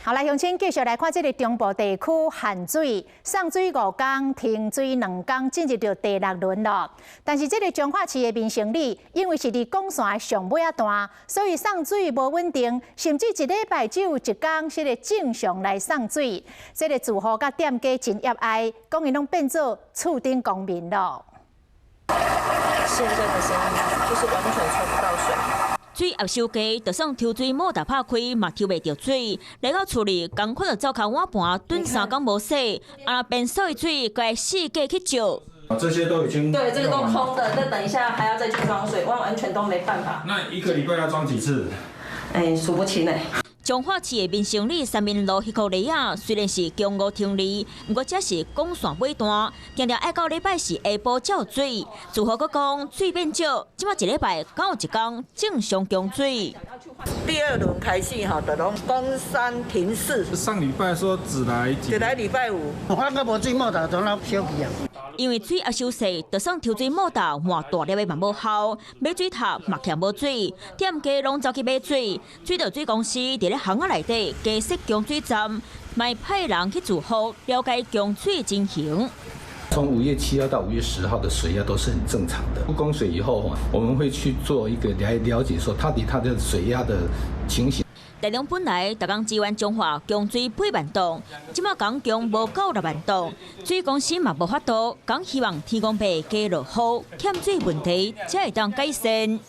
好來，鄉親繼續來看這个中部地區限水，送水5工，停水2工，進入著第六輪囉。但是這个彰化市的民生里，因為是佇管線的上尾仔段，所以送水無穩定，甚至一禮拜只有一工是個正常來送水。這个住戶佮店家真狹隘，講𪜶攏變做次等公民囉。現在的聲音就是完全抽不到水。水壓傷低，就算抽水馬達拍開嘛抽袂著水。來到厝裡，仝款就灶跤碗盤焖3工無洗，啊便所的水該四界去借。啊，這些都已經對，這個都空的，再等一下還要再去裝水，完完全都沒辦法。那一個禮拜要裝幾次？哎，數不清嘞。彰化市的民生里三民路彼箍犁仔，雖然是供五停二，毋過這是管線尾段，定定愛到禮拜四下晡才有水。住戶閣講水變少，這擺一禮拜敢有一工正常供水。第二輪開始吼，就攏關三停四。上禮拜說只來只來禮拜五。我閣無水，莫達總老小氣啊。因為水壓傷細，就算抽水馬達換大粒的嘛無效，買水塔嘛欠無水，店家攏走去買水，水道水公司佇咧巷仔內底加設供水站，嘛派人去住戶了解供水情形。從5月7號到5月10號的水壓都是很正常的。不供水以後，我們會去做一個來了解，說到底它的水壓的情形。台中本來逐工支援彰化供水8萬噸，這擺共供無夠6萬噸，水公司嘛無法度，講希望天公伯加落雨，欠水問題才會當改善。